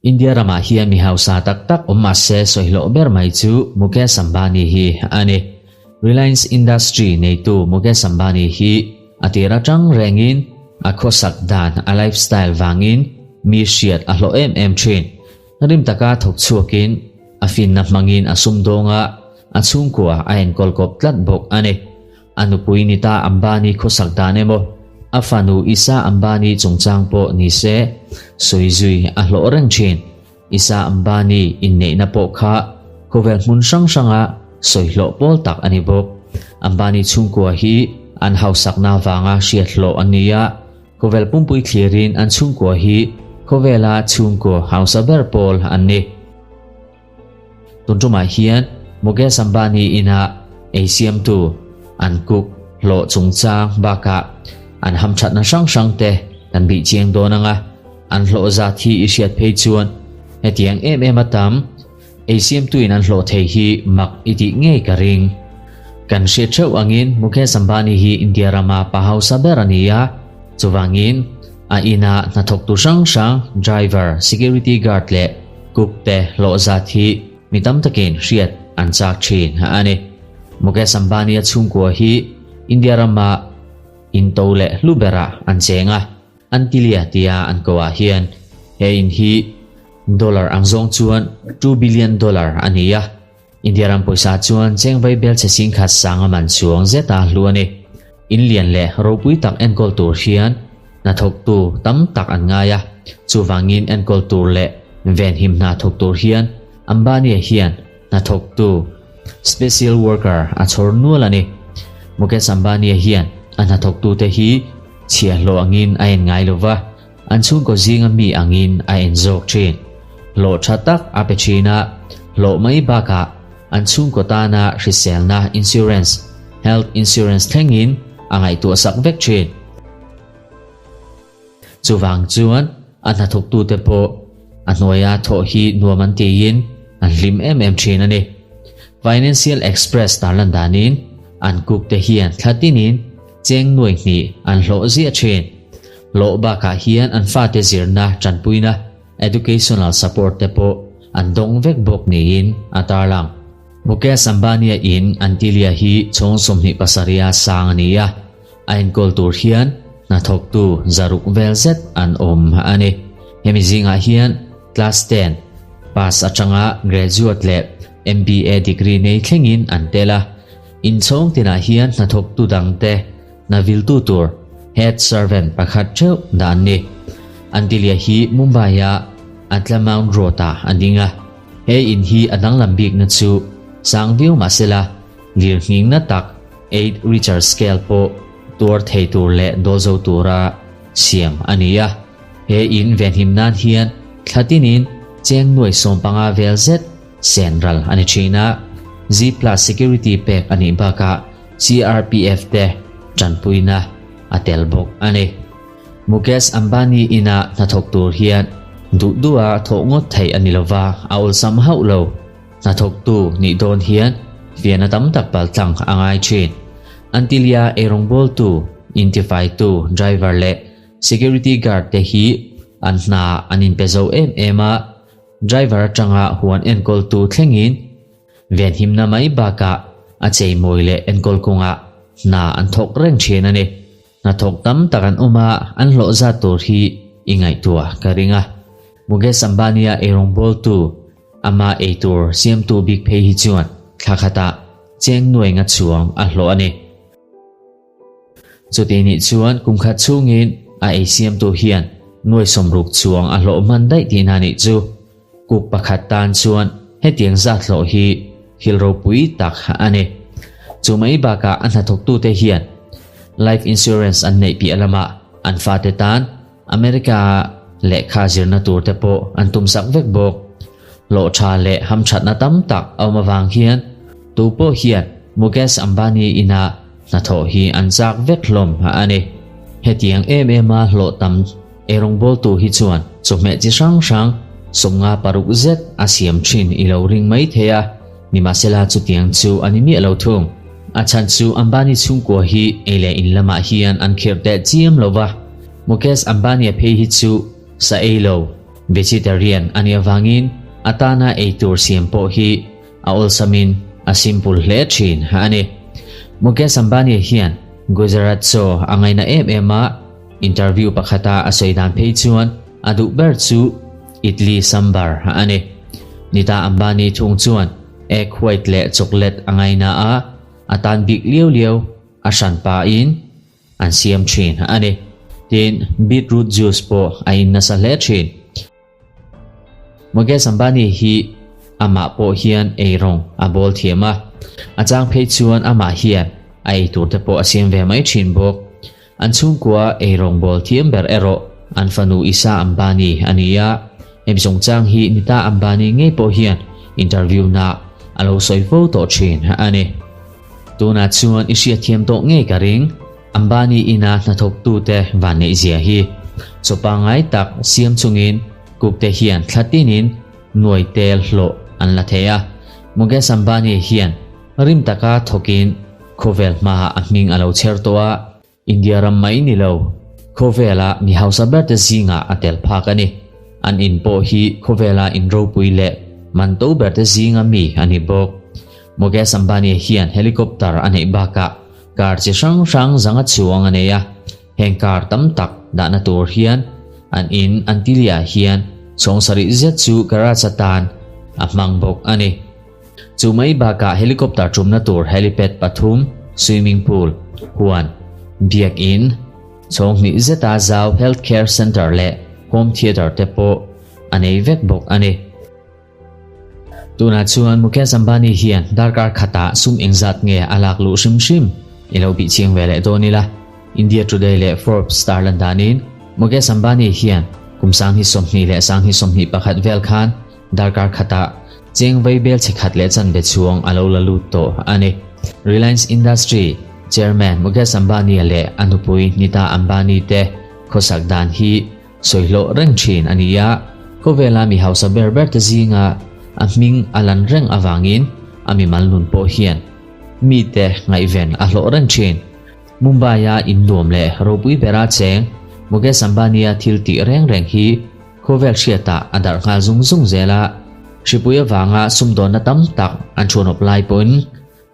India ramah hian mi hausa tak tak awm mahse sawihlawh ber mai chu Mukesh Ambani hi a ni. Reliance Industry neitu Mukesh Ambani hi a tir atang rengin a khawsak dan, a lifestyle vangin mi hriat a hlawh em em thin. Rim taka thawk chhuakin a finna hmangin a sumdawng a, a chhungkua a enkawl kawp tlat bawk a ni. A nupui Nita Ambani khawsak dan emaw, a fanu Isha Ambani chungchang pawh ni se, sawi zui a hlawh reng thin. Isha Ambani inneihna pawh kha khawvel hmun hrang hranga sawi hlawh pawl tak a ni bawk. Ambani chhungkua hi an hausakna vanga hriat hlawh an ni a, khawvel pumpui thlirin an chhungkua hi khawvela chhungkaw hausa ber pawl an ni. Tun tumah hian Mukesh Ambani ina ei siamtu an cook hlawh chungchang bakah an hamthatna hrang hrang te kan bih chiang dawn ang a, an hlawh zat hi i hriat phei chuan hetiang em em a tam ei siamtuin an hlawh thei hi mak i tih ngei ka ring. Kan hriat theuh angin Mukesh Ambani hi India rama pa hausa ber a ni a, chuvangin a ina hnathawktu hrang hrang driver, security guard leh Cook te hlawh zat hi mi tam takin hriat an chak thin a ni. Mukesh Ambani-a chhungkua hi India rama in to leh hlu berah an cheng a, Antilia tia an ko ah hian he in hi dollar ang zawng chuan $2 billion a ni a, India ram pawisa chuan cheng vai bel chhe sing khat sanga man chuang zet a hlu a ni. In lian leh ropui tak enkawl tur hian hnathawktu tam tak an ngai a, chuvangin enkawl tur leh venhim hna thawk tur hian Ambani-a hian hnathawktu, special worker, a chhawr nual a ni. Mukesh Ambani-a hian a hnathawktute hi chhiahhlawh angin a en ngai lo va, An chhungkaw zinga mi angin a en zawk thin. Hlawh tha tak a pe thin a, hlawh mai bakah an chhungkaw tana hriselna insurance, health insurance, thlengin a ngaihtuah sak vek thin. Chuvang chuan a hnathawktute pawh a hnuaia thawh hi nuam an tiin an hlim em em thin a ni. Financial Express tarlan danin an cook te hian thla tinin Cheng nuai hnih an hlawh ziah thin. Hlawh bakah hian an fate zirna tanpuina, educational support, te pawh an dawng vek bawk niin a tarlang. Mukesh Ambani-a in Antilia hi chhawng 27 a sang a ni a, a enkawl tur hian hnathawktu 600 vel zet an awm a ni. Hemi zingah hian class 10 pass atanga graduate leh MBA degree nei thlengin an tel a. Inchhawng tinah hian hnathawktu dangte hna viltu tur head servant pakhat theuh dah an ni. Antilia hi Mumbai-a Atlamount Road-ah a ding a. He in hi a danglam bikna chu sang viau mah sela, lirnghingna tak 8 Richter scale pawh tuar thei tur leh dawl zo tura siam a ni a. He in venhim nan hian thla tinin cheng nuai 15 vel zet Sen ral a ni thin a, Z plus security pek a nih bakah CRPF te tanpuina a tel bawk a ni. Mukesh Ambani ina hnathawk tur hian duh duha thawh ngawt theih a ni lova, a awlsam hauh lo. Hnathawktu nih dawn hian fiahna tam tak paltlang a ngai thin. Antilia eirawngbawltu, intifaitu, driver leh security guard te hi an hna an inpe zo em em a, Driver atanga huan enkawltu thlengin venhimna mai bakah a cheimawi leh enkawl kawngah hna an thawk reng thin a ni. Hnathawk tam tak an awm a, an hlawh zat tur hi i ngaihtuah ka ring a. Mukesh Ambani-a eirawngbawltu, ama eitur siamtu bik phei hi chuan thla khatah cheng nuai nga chuang a hlawh a ni. Chuti nih chuan kum khat chhungin a ei siamtu hian nuai 60 chuang a hlawh hman daih tihna nih chu. Kuk pakhat tan chuan hetiang zat hlawh hi thil ropui tak a ni. Chu mai bakah a hnathawktute hian life insurance an neih piah lamah an fate tan America-a lehkha zirna turte pawh an tumsak vek bawk. Hlawh tha leh hamthatna tam tak a awm avang hian tu pawh hian Mukesh Ambani ina hnathawh hi an chak vek hlawm a ni. Hetiang em ema hlawh tam eirawngbawltu hi chuan chawhmeh chi hrang hrang 56 zet a siam thin i lo ring mai thei a, nimahsela chutiang chu a ni miah lo thung. A chhan chu Ambani chhungkua hi ei leh in lamah hian an khirh teh chiam lo va. Mukesh Ambani-a phei hi chu sa ei lo, vegetarian, a nih avangin a tana ei tur siam pawh hi a awlsamin a simple hle thin a ni. Mukesh Ambani hian Gujarat chaw a ngaina em em a, interview pakhata a sawi dan phei chuan a duh ber chu Idli sambar a ni. Nita Ambani thung chuan egg white leh chocolate a ngaina a, a tan bik liau liau a hran pahin an siam thin a ni. Tin, beetroot juice pawh a in nasa hle thin. Mukesh Ambani hi amah pawh hian eirawng a bawl thiam a, a chang phei chuan amah hian a eitur te pawh a siam ve mai thin bawk. An chhungkua eirawng bawl thiam ber erawh an fanu Isha Ambani a ni a, hemi chungchang hi Nita Ambani ngei pawh hian interview na a lo sawi fo tawh thin a ni. Tunah chuan i hriatthiam tawh ngei ka ring. Ambani ina hnathawktute vanneih zia hi chaw pangngai tak siam chungin Kupte hian thla tinin nuai tel hlawh an la thei a. Mukesh Ambani hian rim taka thawkin khawvel hmaah a hming a lo chher tawh a, India ram mai ni lo, khawvela mi hausa berte zingah a tel phak a ni. An in pawh hi khawvela in ropui leh man to berte zinga mi a ni bawk. Mukesh Ambani hian helicopter a neih bakah Car chi hrang hrang zanga chuang a nei a, heng car tam tak dahna tur hian an in Antilia hian chhawng sarih zet chu garage atan a hmang bawk a ni. Chu mai bakah helicopter tumna tur helipad pathum, swimming pool, huan, biak in, chhawng hnih zeta zau health care center leh home theatre te pawh a nei vek bawk a ni. Tunah chuan Mukesh Ambani hian darkar khatah sum engzat nge a lak luh hrim hrim i lo bih chiang ve leh dawn ila. India Today leh Forbes tarlan danin Mukesh Ambani hian kum 20 leh 2021 vel khan darkar khatah cheng vei bel chhe khat leh chanve chhuang a lo la lut tawh a ni. Reliance Industry Chairman Mukesh Ambani-a leh a nupui Nita Ambani te khawsak dan hi Sawi hlawh reng thin a ni a, khawvela mi hausa ber ber te zinga a hming a lan reng avangin a mimal nun pawh hian mite ngaihven a hlawh reng thin. Mumbai-a innuam leh ropui bera cheng Mukesh Ambani-a thil tih reng reng hi khawvel hriatah a darh nghal zung zung zel a, hripui avanga sumdawnna tam tak an thuanawp lai pawhin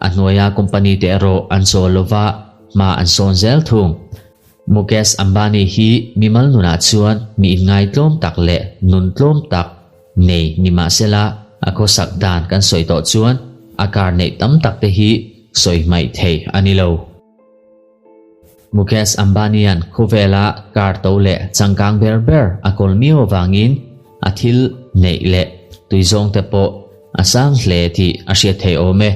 a hnuaia company te erawh an chawl lova hma an sawn zel thung. Mukesh Ambani hi mimal nunah chuan mi inngai tlawm tak leh nun tlawm tak nei ni mahsela a khawsak dan kan sawi tawh chuan a kar neih tam tak te hi sawi hmaih thei a ni lo. Mukesh Ambani-a'n khawvela kar to leh changkang ber ber a kawl miau avangin a thil neih leh tuizawng te pawh a sang hle tih a hriat thei awm e.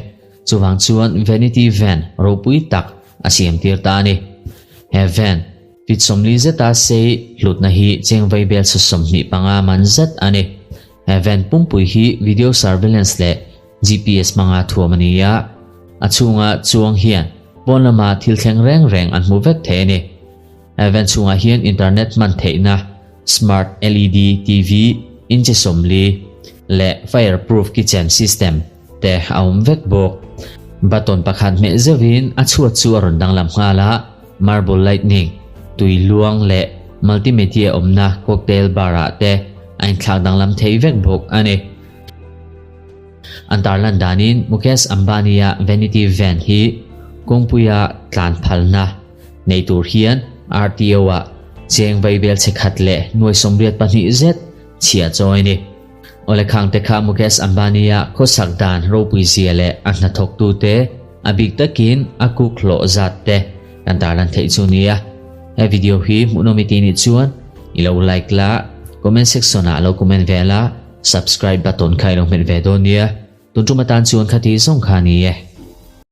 Chuvang chuan Vanity Van ropui tak a siam tir ta a ni. He van, fit 40 zeta sei hlutna hi cheng vaibel sa 25 man zet a ni. He van pumpui hi video surveillance leh GPS hmanga thuam a ni a, a chhunga chuang hian pawn lama thil thleng reng reng an hmu vek thei a ni. He van chhungah hian internet hman theihna, smart LED TV inchi 40 leh fireproof kitchen system te a awm vek bawk. Button pakhat hmeh zeuhin a chhuat chu a rawn danglam nghal a, marble lightning, tui luang leh multimedia awmna cocktail bar ah te a inthlak danglam thei vek bawk a ni. An tarlan danin Mukesh Ambani-a Vanity Van hi kawngpuia tlan phalna nei tur hian RTO-ah cheng vaibel chhe khat leh nuai 82 zet chhia chawi a ni. Awle khang te kha Mukesh Ambani-a khawsak dan ropui zia leh a hnathawktu te, a bik takin a kuk hlawh zat te kan tarlan theih chu nia. He video hi hmuhnawm i tih nih chuan i lo like la, comment section ah lo comment ve la, subscribe button kha i lo hmet ve dawn nia. Tun tum atan chuan khati zawng kha ni e.